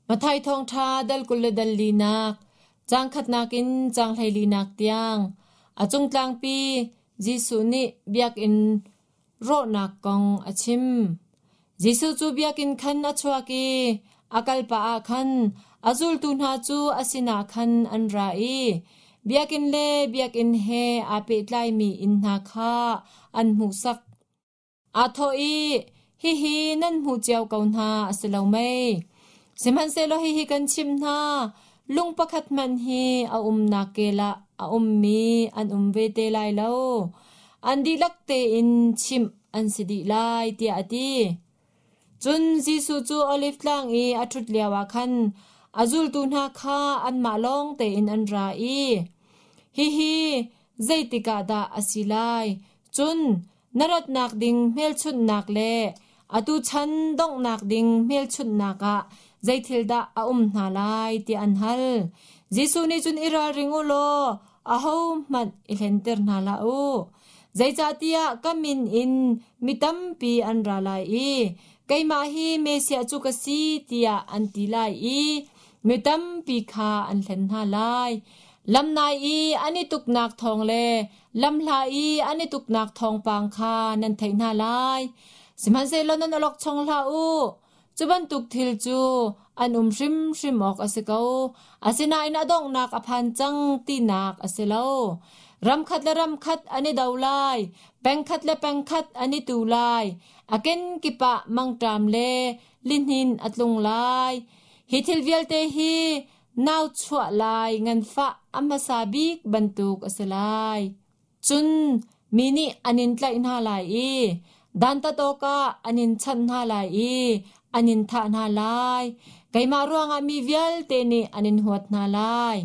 Matthai thawngṭha dal 20 le dal linak, caang khatnak in caang hleilinak tiang, a cungtlangpi Jesuh nih biakinn rawhnak kong a chim. Jesuh cu biakinn khan a chuak i a kal pah ah khan a zultu hna cu a sinah khan an ra i biakinn le biakinn he aa pehtlaimi inn hna kha an hmuhsak. Aa thawh i, Hihi nan hmuh cio ko hna a si lo mei? Sihmanhsehlaw hihi kan chimh hna, lung pakhat hmanh hi a umnak kel ah a ummi an um ve te lai lo. An dihlak tein chimh an si dih lai, tiah a ti. Cun Jesuh cu Oliv Tlang i a ṭhut lioah khan a zultu hna kha anmah lawng tein an ra i, Hihi zeitik ah dah a si lai? Cun na ratnak ding hmelchunhnak le atu chan donghnak ding hmelchunhnak ah zeithil dah a um hna lai tiah an hal. Jesuh nih cun i ralring u law ahohmanh i hlenter hna hlah u. Zeicahtiah ka min in mi tampi an ra lai i keimah hi Messiah cu ka si tiah an ti lai i mi tampi kha an hlen hna lai. Lamnai i an i tuknak thawng le lamhla i an i tuknak thawngpang kha nan theih hna lai. Sihmanhsehlaw nan awlokchong hlah u. Cu bantuk thil cu an um hrimhrim awk a si ko. Asinain a donghnak a phan cang tinak a si lo. Ram khat le ram khat an i do lai, peng khat le peng khat an i tu lai. A kenkip ah mangṭam le lihnin a tlung lai. Hi thil vialte hi nau chuah lai nganfah a hmasa bik bantuk a si lai. Cun mi nih an in tlaih hna lai i dantat awkah an in chanh hna lai i an in thah hna lai. Keimah ruangah mi vialte nih an in huat hna lai.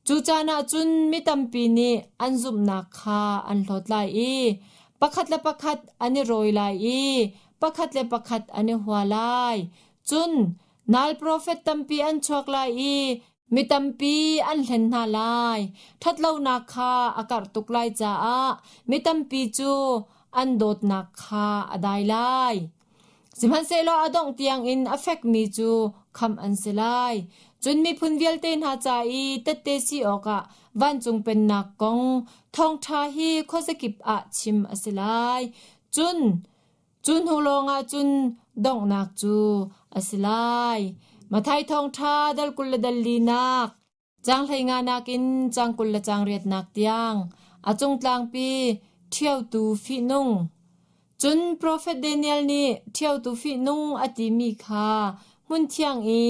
Cu caan ah cun mi tampi nih an zumhnak kha an hlawt lai i pakhat le pakhat an i rawi lai i pakhat le pakhat an i hua lai. Cun nal profet tampi an chuak lai i Mi tampi an hlen hna lai. Ṭhatlonak kha a karh tuk lai caah mi tampi cu an dawtnak kha a dai lai. Sihmanhsehlaw a dongh tiangin a fekmi cu khamh an si lai. Cun miphun vialte hna ca i tette si awkah vancung pennak kong thawngṭha hi khuazakip ah chim a si lai. Cun Cu hnu lawngah cun donghnak cu a si lai. Matthai thawngṭha dal 20 le dal linak, caang hleinga in caang 20 le caang riatnak tiang, a cung tlangpi ṭhiotu fihnung. Cun profet Daniel nih ṭhiotu fihnung a timi kha hmunthiang i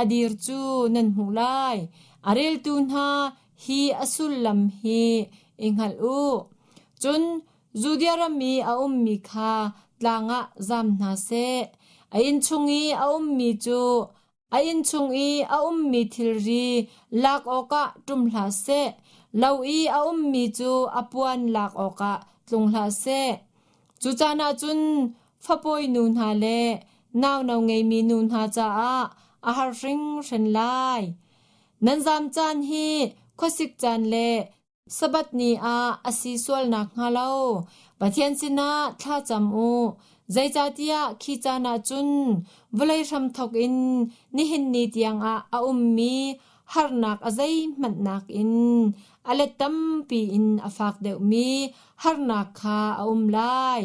a dir cu nan hmuh lai. A reltu hna hi a sullam hi i hngalh u. Cun Judea ram i a ummi kha tlang ah zam hna seh. A inn chung i a ummi cu a inn chung i a ummi thilri lak awkah ṭum hlah seh. Lo i a ummi cu a puan lak awkah tlung hlah seh. Cu caan ah cun fapawi nu hna le nauno ngeimi nu hna caah a har hringhran lai. Nan zam caan hi khuasik caan le Sabbath ni ah a si sual nakhnga lo Pathian sinah thla cam u. Zeicahtiah khi caan ah cun vawlei hramthawk in nihin ni tiangah a ummi harnak a zeihmanh nakin a let tampi in a fak deuhmi harnak kha a um lai.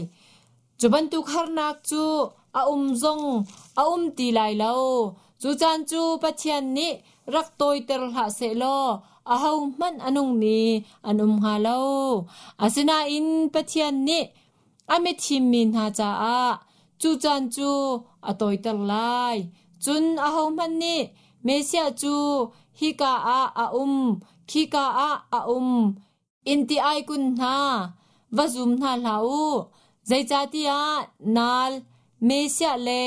Cu bantuk harnak cu a um zong a um ti lai lo. Cu caan cu Pathian nih rak tawiter hlah sehlaw ahohmanh a nungmi an um hnga lo. Asinain Pathian nih a mithimmi hna caah cu caan cu a tawiter lai. Cun ahohmanh nih Messiah cu hika ah a um, khika ah a um, In ti ai kun hna, va zum hna hlah u. Zeicahtiah nal, Messiah le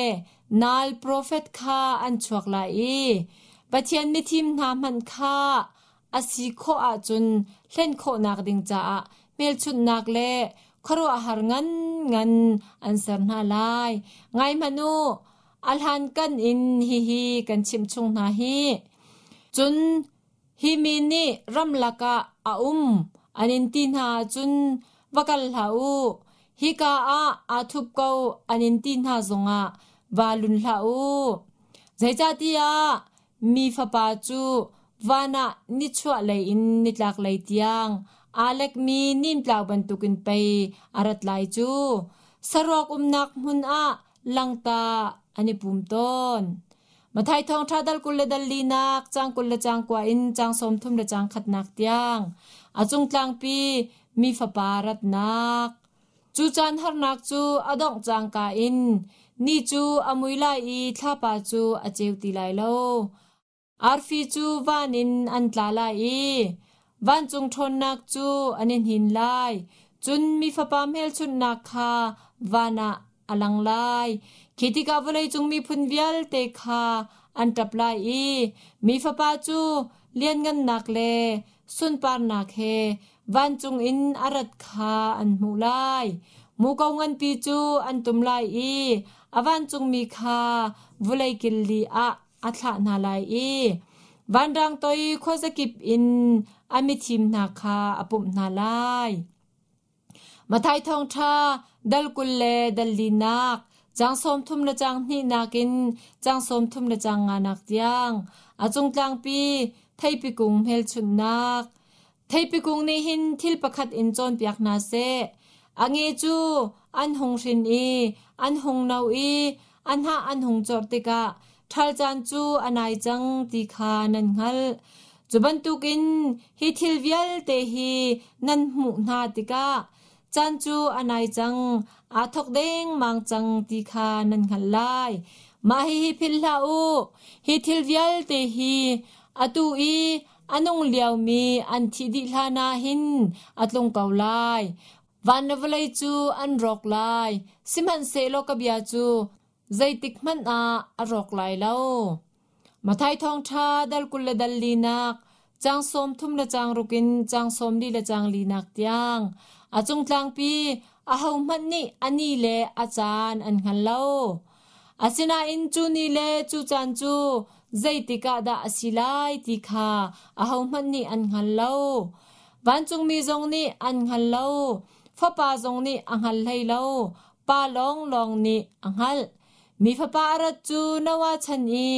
nal profet kha an chuak lai i Pathian mithim hna hmanh kha a si khawh ahcun hlen khawhnak ding caah hmelchunhnak le khuaruahhar nganngan an ser hna lai. Ngai hmanh u, a hlankan in hihi kan chimh chung hna hi. Cun Hi mi nih ramlak ah a um an in ti hna ahcun va kal hlah u. Hika ah aa thup ko an in ti hna zongah vaa lun hlah u. Zeicahtiah mi Fapa cu van ah nichuahlei in nitlaklei tiang aa lekmi nimtlau bantukin pei a rat lai cu. Saruak umnak hmun ah langta an i pum tawn. Matthai thawngṭha dal 20 le dal linak, caang 20 le caang kua in caang 30 le caang khatnak tiang a cung tlangpi mi Fapa ratnak. Cu caan harnak cu a dongh cangka in ni cu a mui lai i thlapa cu a ceu ti lai lo. Arfi cu van in an tla lai i vancung ṭhawnnak cu an i hnin lai. Cun mi Fapa hmelchunhnak kha van ah a lang lai. Khi tikah vawleicung miphun vialte kha an ṭap lai i mi Fapa cu lianngannak le sunparnak he vancung in a rat kha an hmuh lai. Muko nganpi cu an tum lai i a vancungmi kha vawlei kil li ah a thlah hna lai i vanrang toi khuazakip in a mithim hna kha a pumh hna lai. Matthai thawngṭha dal 20 le dal linak, caang 30 le caang hnihnak in caang 30 le caang nganak tiang, a cungtlangpi theipi kung hmelchunhnak. Theipi kung nih hin thil pakhat in cawnpiak hna seh. A nge cu an hung hrin i an hung no i a hnah an hung corh tikah ṭhal caan cu a nai cang ti kha nan hngalh. Cu bantukin hi thil vialte hi nan hmuh hna tikah caan cu a nai cang, aa thawk dengmang cang ti kha nan hngalh lai. Mah hihi philh hlah u, hi thil vialte hi atu i a nung liomi an thih dih hlan ah hin a tlung ko lai. Van le vawlei cu an rawk lai, sihmanhsehlaw ka bia cu zeitik hmanh ah a rawk lai lo. Matthai thawngṭha dal 20 le dal linak, caang 30 le caang ruk in caang 44 le caang linak tiang a cungtlangpi ahohmanh nih a ni le a caan an hngal lo. Asinain cu ni le cu caan cu zeitik ah dah a si lai ti kha ahohmanh nih an hngal lo. Vancungmi zong nih an hngal lo, Fapa zong nih a hngal hlei lo, Pa lawnglawng nih a hngalh. Mi Fapa a rat cu Noah chan i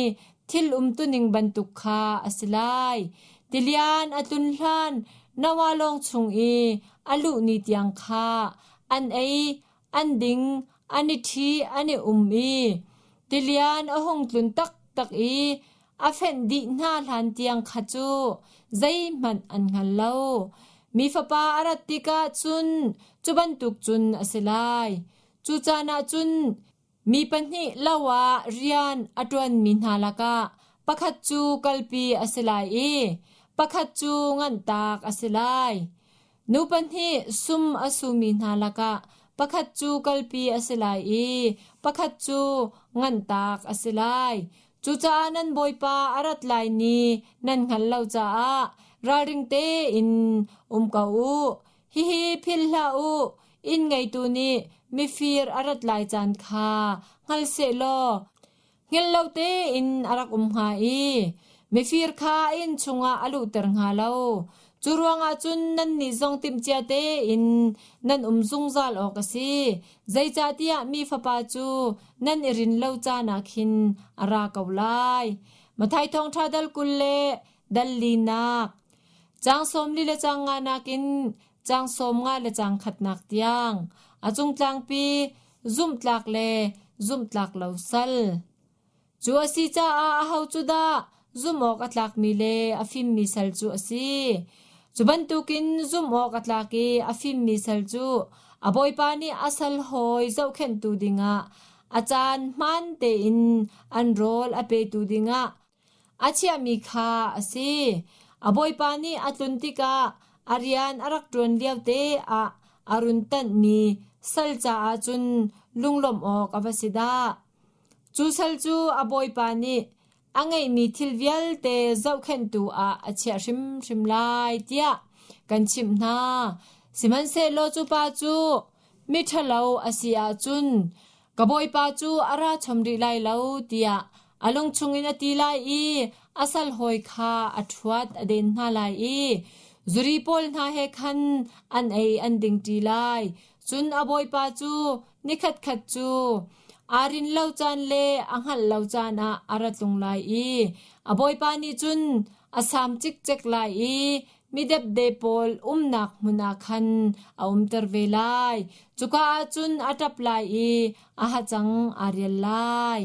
thil umtuning bantuk kha a si lai. Tilian a tlun hlan Noah lawng chung i a luh ni tiang kha an ei, an ding, an i ṭhi, an i um i tilian a hung tlun taktak i a fenh dih hna hlan tiang kha cu zeihmanh an hngal lo. Mi Fapa a rat tikah cun cu bantuk cun a si lai. Cu caan ah cun mi pahnih lo ah rian a ṭuanmi hna lakah pakhat cu kalpi a si lai i pakhat cu nganhtak a si lai. Nu pahnih sum a sumi hna lakah pakhat cu kalpi a si lai i pakhat cu nganhtak a si lai. Cucaah nan Bawipa a rat lai ni nan hngalh lo caah ralring tein um ko u. Hihi philh hlah u, inn ngeitu nih mifir a rat lai caan kha hngal sehlaw hngilh lo tein a rak um hnga i mifir kha a inn chungah a luhter hnga lo. Cu ruangah cun nannih zong timhcia tein nan um zungzal awk a si. Zeicahtiah mi Fapa cu nan i rin lo caan ah khin a ra ko lai. Matthai Thawngṭha dal 20 le dal linak, caang 44 le caang nganak in caang 50 le caang khatnak tiang, a cungtlangpi zumhtlak le zumhtlak lo sal. Cu a si caah aho cu dah zumh awk a tlakmi le a fimmi sal cu a si? Cu bantukin zumh awk a tlak i a fimmi sal cu a bawipa nih a sal hawi zohkhenhtu dingah a caan hmaan tein an rawl a petu dingah a chiahmi kha a si. A bawipa nih a tlun tikah a rian a rak ṭuan liote ah a run tanhmi sal caah cun lunglawmh awk a va si dah! Cu sal cu a bawipa nih a ngeihmi thil vialte zohkhenhtu ah a chiah hrimhrim lai tiah kan chimh hna. Sihmanhsehlaw cu pa cu miṭhalo a si ahcun ka bawipa cu a ra chom rih lai lo tiah a lung chungin a ti lai i a sal hawi kha a ṭhuat a den hna lai i zuri pawl hna he khan an ei an ding ṭi lai. Cun a bawipa cu nikhatkhat cu. Aa rin lo caan le a hngalh lo caan ah a ra tlung lai i a bawipa nih cun a saam cikcek lai i midepde pawl umnak hmun ah khan a umter ve lai. Cuka ah cun a ṭap lai i a hacang aa rial lai.